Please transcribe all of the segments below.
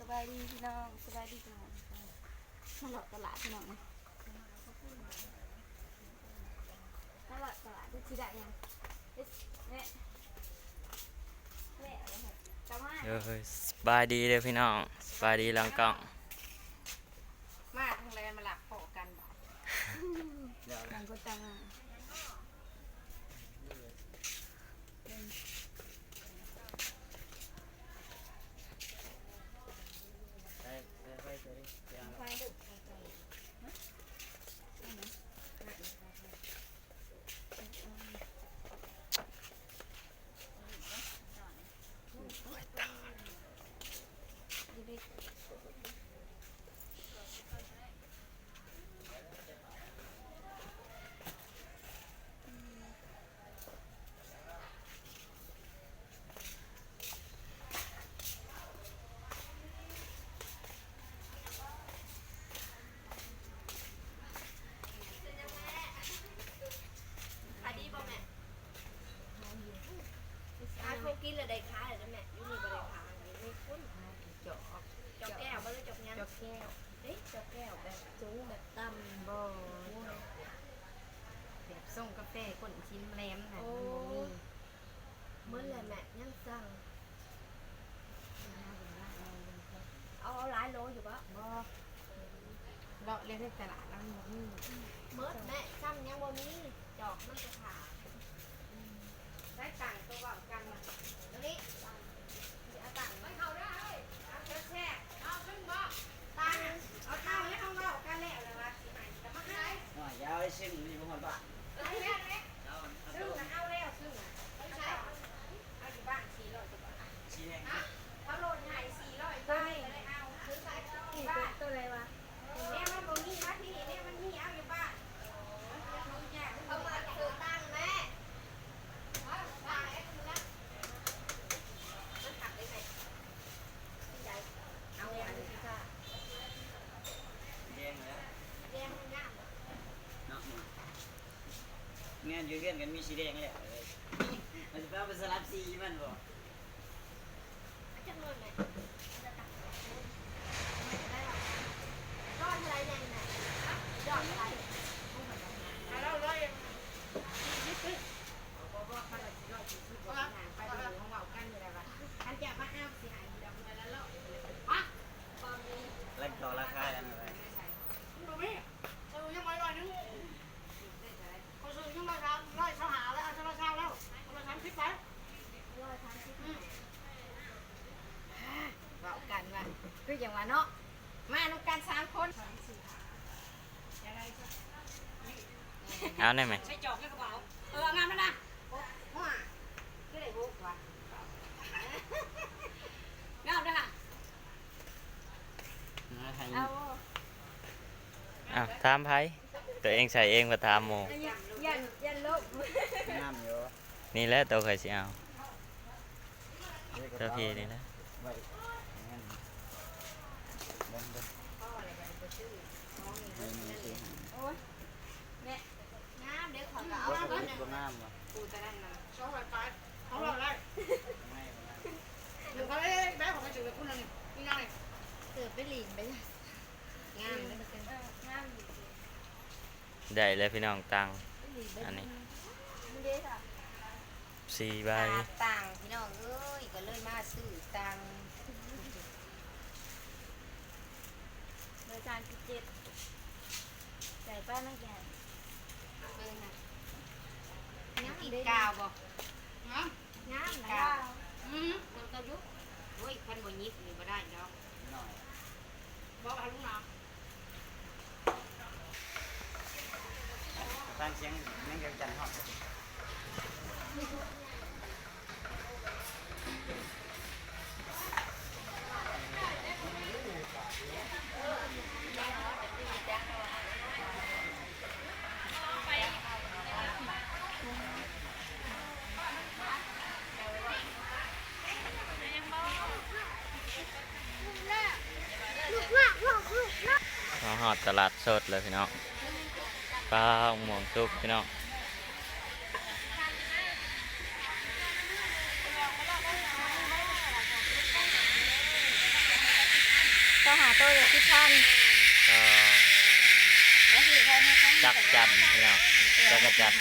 ສະບາຍດີພີ່ນ້ອງ ສະບາຍດີພີ່ນ້ອງ ມາເລາະຕະຫຼາດພີ່ນ້ອງ ມາເລາະຕະຫຼາດ ເຮົາຊິໄດ້ຫຍັງ ແວະ ແວະ ແວະ ເອີ ສະບາຍດີເດີພີ່ນ້ອງ ສະບາຍດີຫຼັງກ້ອງ ມາທາງໃດມາລັກພໍ້ກັນບາດ ຕ່າງຄົນຕ່າງມາ. ຂາຍດີບໍ່ແມ່? ຫາຂອງກິນແລ້ວໄດ້ຂາຍແລ້ວແມ່ ຢູ່ນີ້ບໍ່ໄດ້ຂາຍ ຢູ່ນີ້ຄົນ ຈອກ ຈອກແກ້ວບໍ່ ຫຼືຈອກຫຍັງ? ຈອກແກ້ວ ເອີ ຈອກແກ້ວແບບສູງແບບຕ່ຳ ບໍ່ ແບບຊົງກາແຟກົ້ນຫີນແຫຼມນະ ໂອ້ ມັນບໍ່ມີ ໝົດແລ້ວແມ່ ຍັງສັ່ງ ເອົາ ເອົາຫຼາຍໂລຢູ່ບໍ່? ບໍ່ ເລາະເລັກໆຕະຫຼາດລະມັນບໍ່ມີ ໝົດແມ່ ຊ້ຳຍັງບໍ່ມີ ຈອກມັນກະຂາດ. ໄດ້ຕັງໂຕເວົ້າກັນນະ ໂຕນີ້ ຊິເອົາຕັງໄວ້ເຂົາເດີ ເອົາແຊບໆ ເອົາຊຶ້ງບໍ່ ຕັງ ເອົາເອົາເຮົາເວົ້າກັນແລ້ວລະວ່າຊິໃຫ້ກະມາໃຫ້ ໂອ້ຍ ຢ່າເອົາຊຶ້ງ ມັນບໍ່ຮອດບ້ານ ເອົາແລ້ວເດ້ ຊຶ້ງນະເອົາແລ້ວ ຊຶ້ງນະ ເອົາຢູ່ບ້ານສີ່ຮ້ອຍກວ່າບາດ ສີແດງ ເຂົາໂລດໃຫ້ສີ່ຮ້ອຍບາດ ກະເລີຍເອົາ ຊື້ໃສ່ທີ່ບ້ານ ໂຕໃດວະ? ແນວມັນບໍ່ມີມາທີ່ນີ້ ແນວມັນມີເອົາຢູ່ບ້ານ ເອົາມາຊື້ຕັ້ງແມ່ ມັນຄັກເດ້ແມ່ ເອົາອັນນີ້ ແດງແລ້ວ ແດງມັນງາມເນາະ ງານຢູ່ເຮືອນກັນມີສີແດງແລ້ວ ເອີ ມັນຊິໄປເອົາໄປສະຫຼັບສີມັນບໍ່? ເອົາຈັກໜ່ວຍແມ່ ຮ້ອຍເທົ່າໃດແດ່ນີ້ແມ່? ຮ້ອຍເທົ່າໃດ? ເອົາຮ້ອຍສີ່ສິບ ບໍ່ ບໍ່ ຄັນວ່າຊິຮ້ອຍສີ່ສິບ ບໍ່ເປັນຫຍັງ ໄປເບິ່ງເຮົາເວົ້າກັນຢູ່ແລ້ວວ່າ ຄັນຈະມາເອົາຊິໃຫ້ດອກໜ່ວຍລະຮ້ອຍ ຮະ ບໍ່ມີ ແລ້ວຕໍ່ລາຄາກັນໄປ ມັນບໍ່ມີ ເອີ ຍັງບໍ່ຮ້ອຍໜຶ່ງ. ເຂົາຊື້ຍັງຮ້ອຍສາມ ຮ້ອຍຊາວຫ້າແລ້ວ ເອົາຊາວ ຮ້ອຍຊາວແລ້ວ ເອົາຮ້ອຍສາມສິບໄປ ຮ້ອຍສາມສິບ ອືມ ເວົ້າກັນວ່າ ຄືຫຍັງວ່າເນາະ ມານຳກັນສາມຄົນ ເອົາແນ່ແມ່ ໃສ່ຈອກໃນກະເປົາ ເອີ ເອົາງາມນະ ໂອ້ ຄືໄດ້ຫົກວ່າ ງາມເດີ ເອົາ ເອົາ ຖາມໃຜ? ຕົວເອງໃສ່ເອງບໍ່ຖາມໝູ່ ຢ້ານ ຢ້ານລົບ ງາມຢູ່ ນີ້ແຫຼະໂຕຂ້ອຍຊິເອົາ ໂຕພີ່ນີ້ແຫຼະ ໄວ້ ເບິ່ງ ເບິ່ງ ໂອ້ຍ ແມ່ ງາມເດ້ ຂ້ອຍກະເອົາ ບໍ່ ບໍ່ງາມຫວາ ປູຕະນັ້ນນະ ສອງຮ້ອຍປາຍ ສອງຮ້ອຍໄດ້ ບໍ່ງາມ ບໍ່ງາມ ເອີ ແບບຂອງໄປຊື້ກັບຄຸນອັນນີ້ ນີ້ນາຍ ເກີດໄປຫຼີນໄປ ງາມເດ້ ເອີ ງາມດີ ໄດ້ແລ້ວພີ່ນ້ອງ ຕັງ ອັນນີ້ ນີ້ເດ້ ສີ່ໃບ ຕາງ ພີ່ນ້ອງເອີຍ ກະເລີຍມາຊື້ຕັງ ເບີສາມສິບເຈັດ ໃສ່ໄປມັນກະ ເບິ່ງນະ ງາມເດ້ ກິນກາວບໍ່? ງາມ ງາມນະ ກິນກາວ ອືມ ເບິ່ງກະຢູ່ ໂອ້ຍ ຄັນບໍ່ຍິບນີ້ບໍ່ໄດ້ດອກ ເວົ້າຫາລຸງນາ ຟັງສຽງແມງຈັກຈັ່ນຮ້ອງ. ມາຮອດຕະຫຼາດສົດແລ້ວພີ່ນ້ອງ ປາ ໝ່ວງສຸກພີ່ນ້ອງ. ມາ ໂຕຫາໂຕລະສິບພັນ. ເອີ ຈັກຈັນພີ່ນ້ອງ ຈັກກະຈັນ.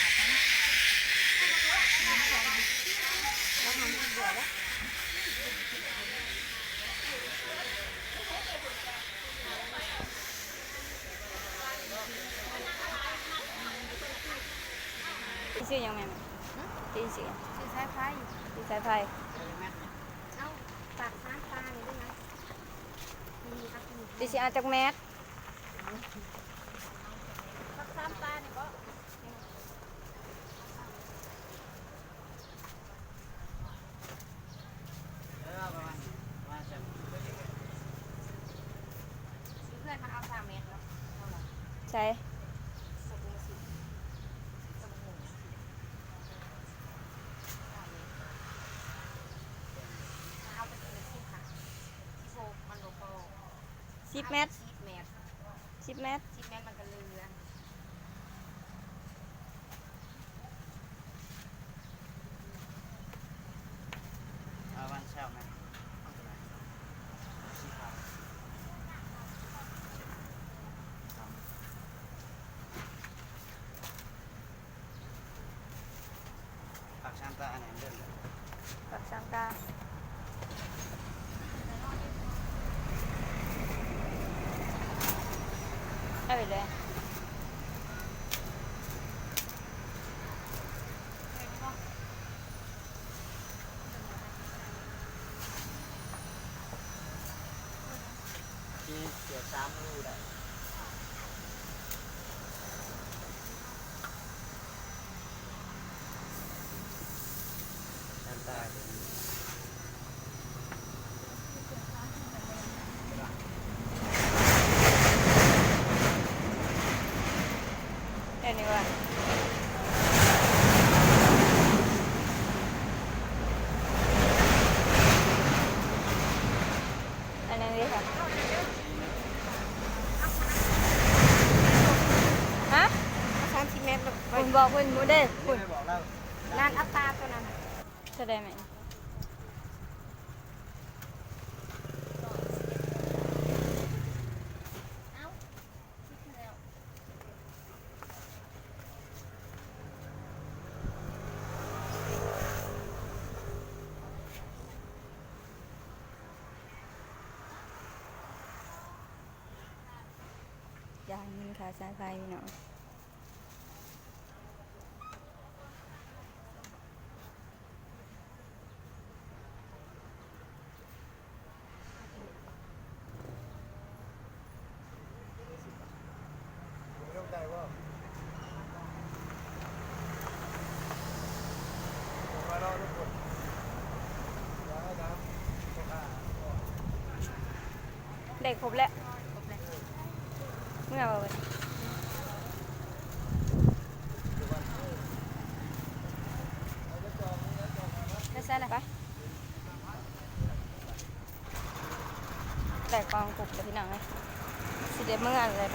ຊື່ຫຍັງແມ່? ຫຶ? ຊື່ຫຍັງ? ຊື່ສາຍໄຟ. ຊື່ສາຍໄຟ. ເອົາ ປາກຊານປານີ້ເດ້ນະ. ນີ້ ເຈົ້າຊິເອົາຈັກແມັດ? ປາກຊານປານີ້ບໍ? ເອີ ປະມານ ປະມານສາມ ຢູ່ເຮືອນເຮົາເອົາສາມແມັດເນາະ. ໃສ? ເອົາໄປກິນແລ້ວຊິບ ເອົາໄປກິນແລ້ວສິບ ມັນບໍ່ພໍ. ສິບແມັດ. ສິບແມັດ. ສິບແມັດ ສິບແມັດມັນກະເຫຼືອ. ເອົາປະມານຊາວແມັດ. ປາກຊານຕາອັນນັ້ນເດີ ປາກຊານຕາ. ເອີ ເລີຍ. ທີ່ເສຍສາມຮູໄດ້. ອັນນັ້ນເດ້ຄ່ະ. ຮະ? ເອົາສາມສິບແມັດລູກ. ເພິ່ນບອກເພິ່ນບໍ່ໄດ້ ພຸ້ນ ນັ້ນ ເອົາຕາຕົວນັ້ນ. ເທົ່າໃດແມ່? ຢ່າງໜຶ່ງຄ່າສາຍໄຟພີ່ນ້ອງ. ໄດ້ຄົບແລ້ວ ເມືອບໍ່ເບິດ. ໄປໃສລະ? ໄປ. ໄດ້ຂອງຄົບແລ້ວພີ່ນ້ອງເອີຍ ຊິໄດ້ເມືອແລ້ວ.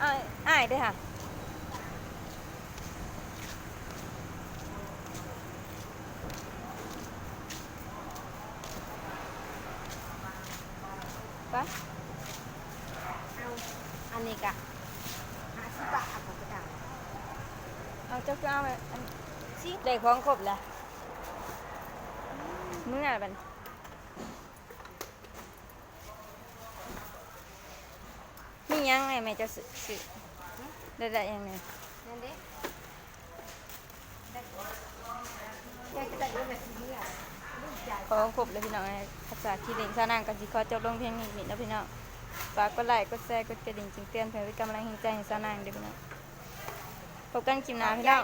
ອ້າຍ ອ້າຍເດ້ຫະ? ໄປ. ເອົາ ອັນນີ້ກະຫ້າສິບບາດ ເອົາໄປຕາມ. ເອົາ ເຈົ້າຄືເອົາອັນ ຊິ ໄດ້ຂອງຄົບແລ້ວ ເມືອບັດ. ມີຫຍັງແດ່ແມ່ເຈົ້າຊື້? ຊື້ ໄດ້ ໄດ້ຫຍັງແດ່? ນັ້ນເດ້ ຂອງຄົບແລ້ວພີ່ນ້ອງເອີຍ. ພາສາຂີ້ເຫຼັ້ນຊາວນາງກໍຊິຂໍຈົບລົງພຽງນີ້ເນາະພີ່ນ້ອງ. ຝາກກົດໄລ ກົດແຊ ກົດກະດິ່ງ ແຈ້ງເຕືອນ ເພື່ອເປັນກຳລັງແຮງໃຈໃຫ້ຊາວນາງເດີພີ່ນ້ອງ. ພົບກັນຄລິບໜ້າພີ່ນ້ອງ.